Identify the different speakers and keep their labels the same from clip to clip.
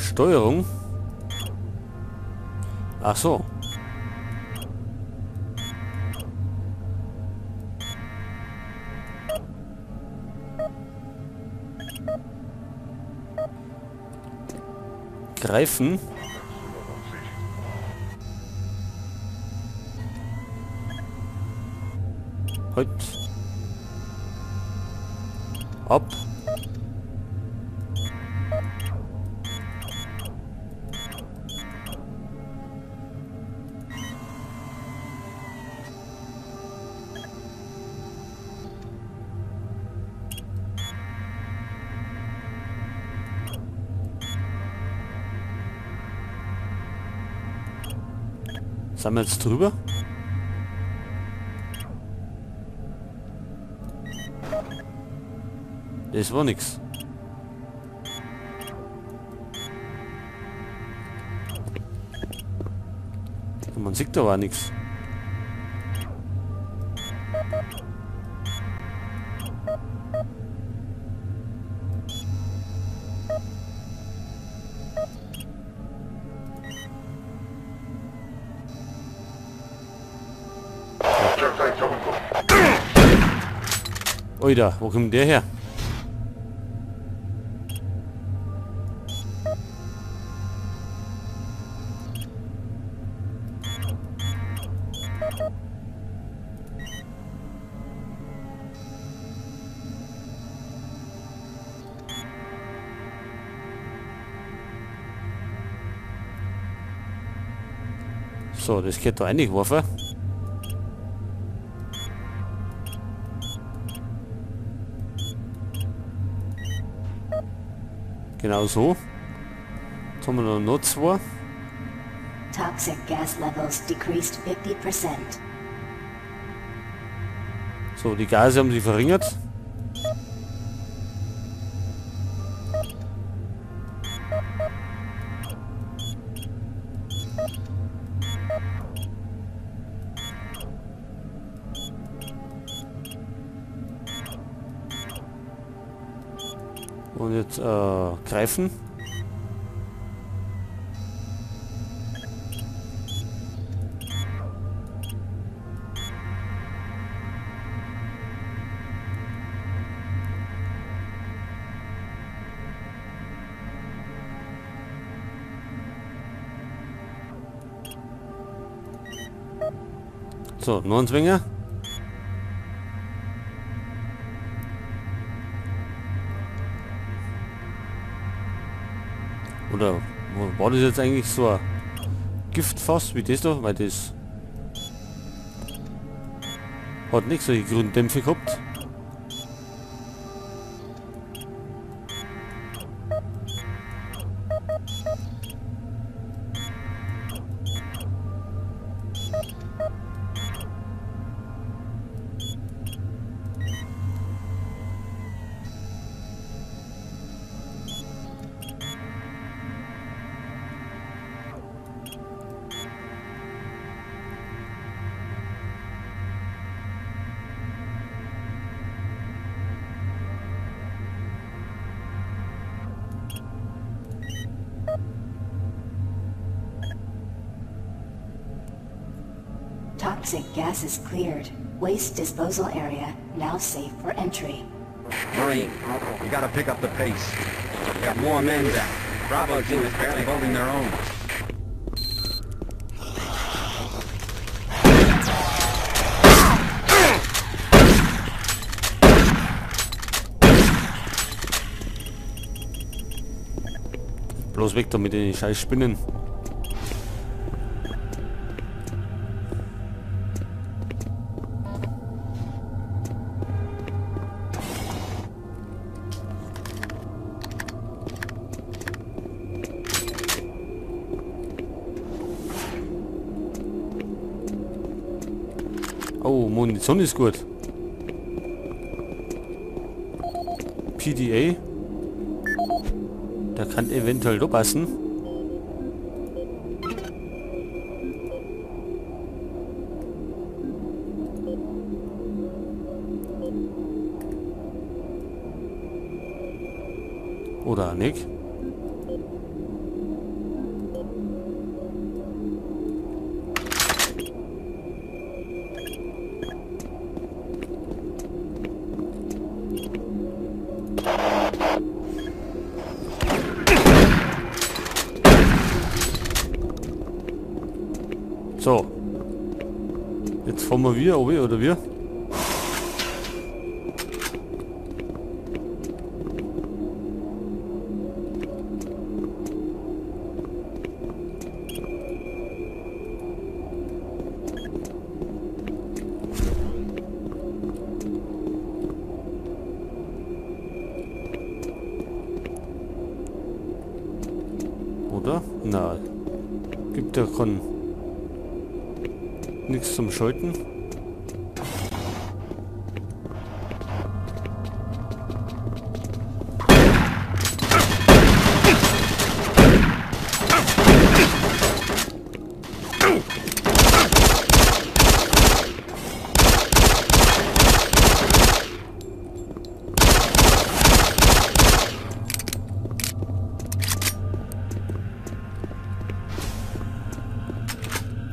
Speaker 1: Steuerung. Ach so. Greifen. Heute. Ab. Sind wir jetzt drüber? Das war nix. Man sieht da aber nichts. Oida, wo kommt der her? So, das geht da reingeworfen. Genau so. Jetzt haben wir noch zwei.
Speaker 2: Toxic gas levels decreased 50%.
Speaker 1: So, die Gase haben sich verringert. Und jetzt greifen. So, noch ein Zwinger. Oder war das jetzt eigentlich so ein Giftfass wie das da? Weil das hat nicht solche grünen Dämpfe gehabt.
Speaker 2: Toxic gas is cleared. Waste disposal area now safe for entry.
Speaker 3: Marine, you gotta pick up the pace. We got more men down. Bravo team is barely holding their own.
Speaker 1: Bloß weg da mit den scheiß Spinnen. Oh, Munition ist gut. PDA. Der kann eventuell da passen. Oder nicht? So. Jetzt fahren wir wieder, oder wir? Oder? Na, gibt ja kein nichts zum Schalten.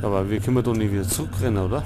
Speaker 1: Aber wir können doch nicht wieder zurückrennen, oder?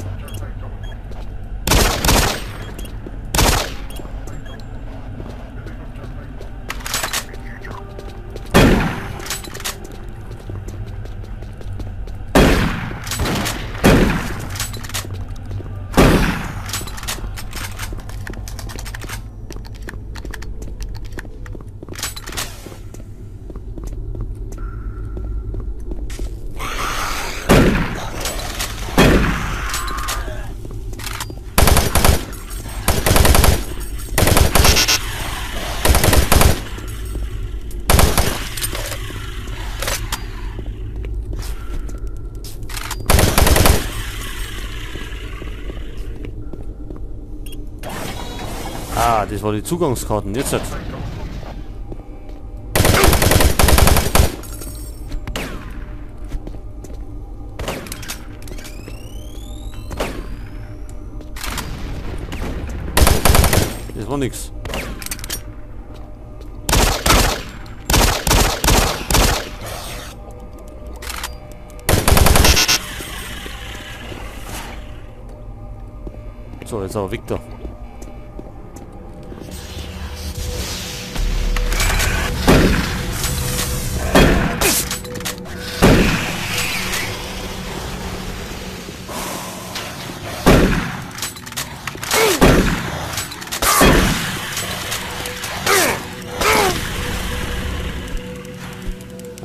Speaker 1: Ah, das war die Zugangskarten. Jetzt hat. Das war nix. So, jetzt aber Victor.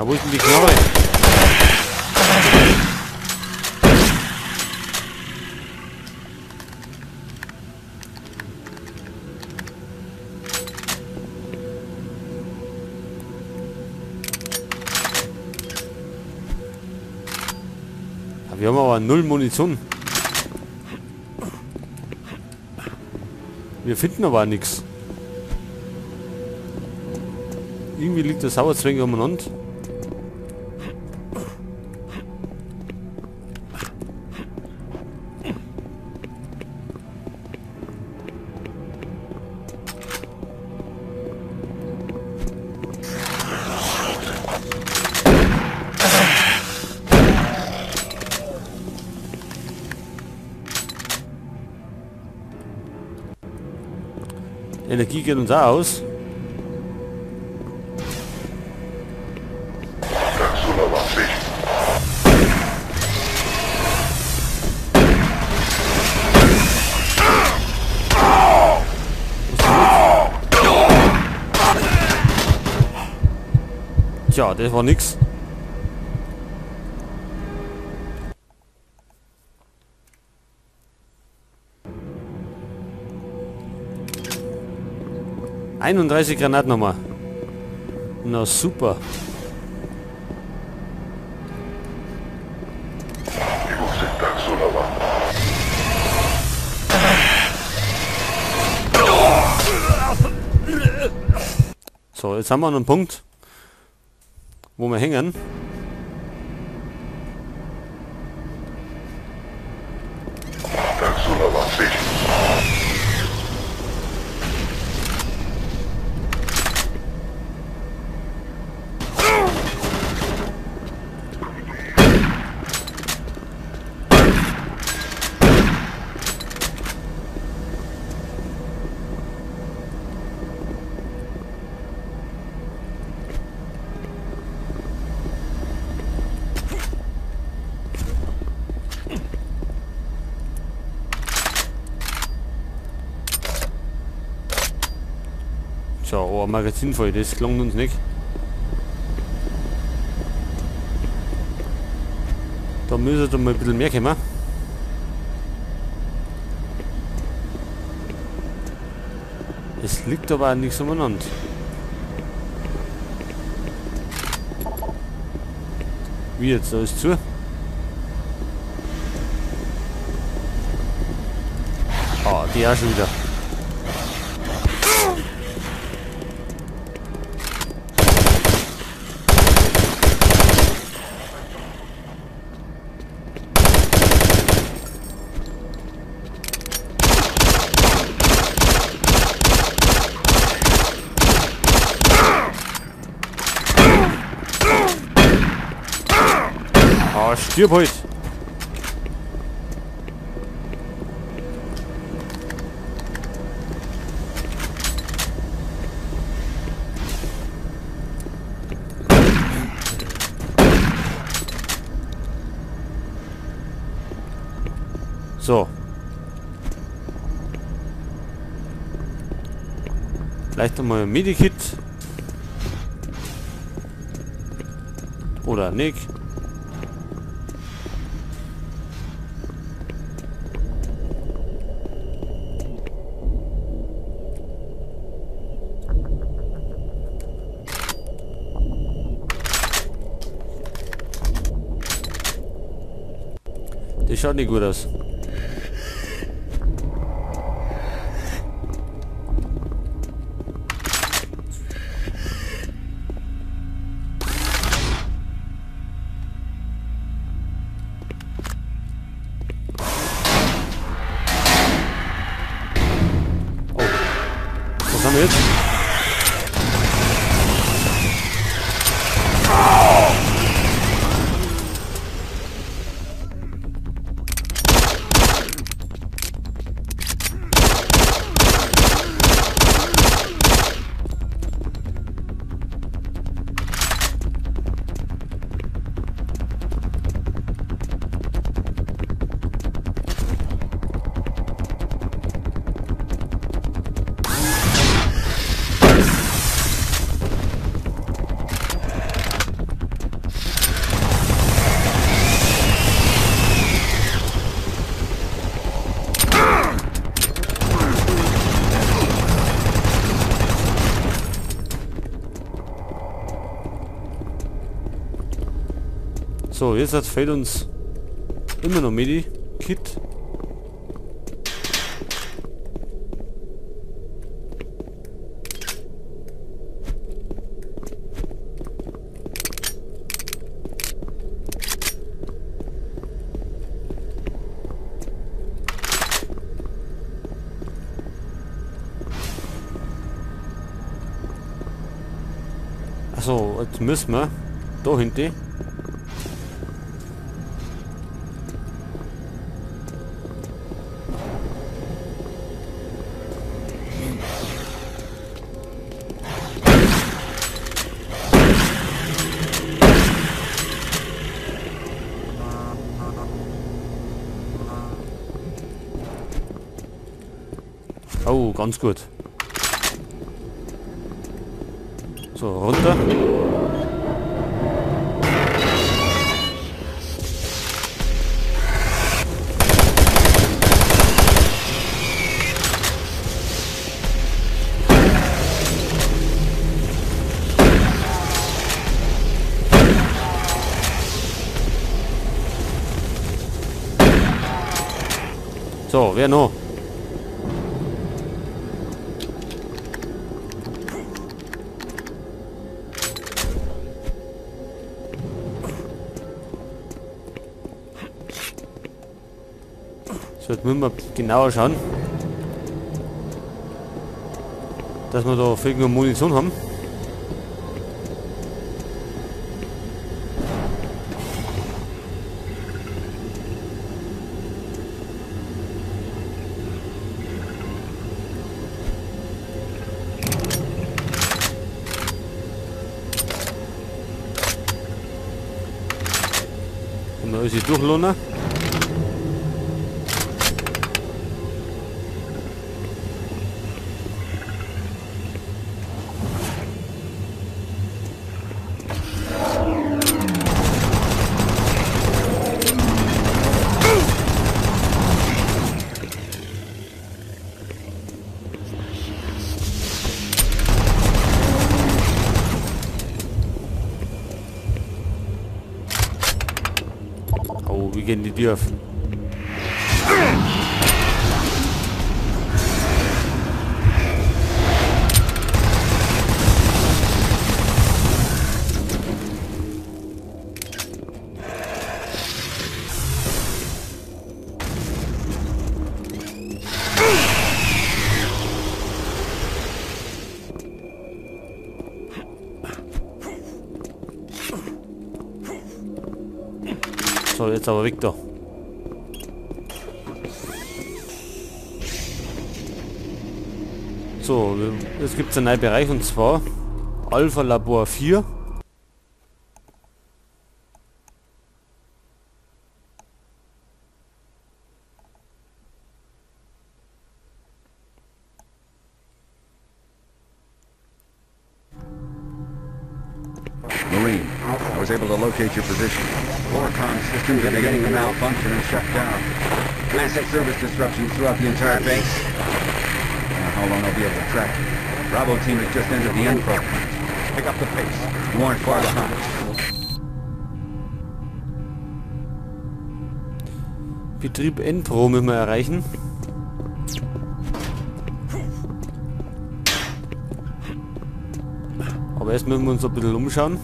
Speaker 1: Wo ist denn die Knarre? Ja, wir haben aber 0 Munition. Wir finden aber nichts. Irgendwie liegt der Sauerzwänger umeinander. Energie geht uns auch aus. Tja, das war nix. ...31 Granaten nochmal. Na super. So, jetzt haben wir einen Punkt, wo wir hängen. Schau, ein Magazin voll, das gelangt uns nicht. Da müssen wir mal ein bisschen mehr kommen. Es liegt aber auch nichts umeinander. Wie jetzt? Alles zu? Ah, die auch schon wieder. Ah, stirb halt! So. Vielleicht nochmal ein Medikit. Oder nicht. Das schaut nicht gut aus. Oh. Was haben wir jetzt? So, jetzt fehlt uns immer noch Medikit. Achso, jetzt müssen wir da hinten. Oh, ganz gut. So, runter. So, wer noch? So, jetzt müssen wir genauer schauen, dass wir da viel Munition haben. Und da ist die Durchlohner. Oh, wie gehen die Tür auf? So, jetzt aber weg da. So, es gibt einen neuen Bereich und zwar Alpha Labor 4.
Speaker 3: Marine, I was able to locate your position. Orcon systems are beginning to malfunction and shut down. Massive service disruptions throughout the entire base. I don't know how long I'll be able to track you. Bravo team has just entered the Enpro plant. Pick up the pace. You aren't far behind.
Speaker 1: Betrieb Enpro müssen wir erreichen. Aber erst müssen wir uns ein bisschen umschauen.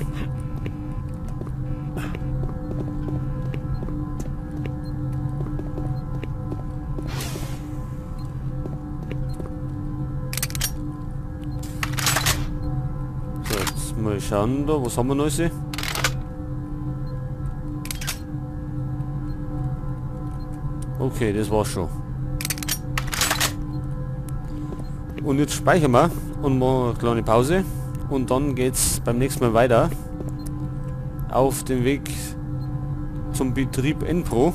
Speaker 1: So, jetzt mal schauen da, was haben wir noch? Okay, das war's schon. Und jetzt speichern wir und machen eine kleine Pause. Und dann geht's beim nächsten Mal weiter auf dem Weg zum Betrieb Enpro.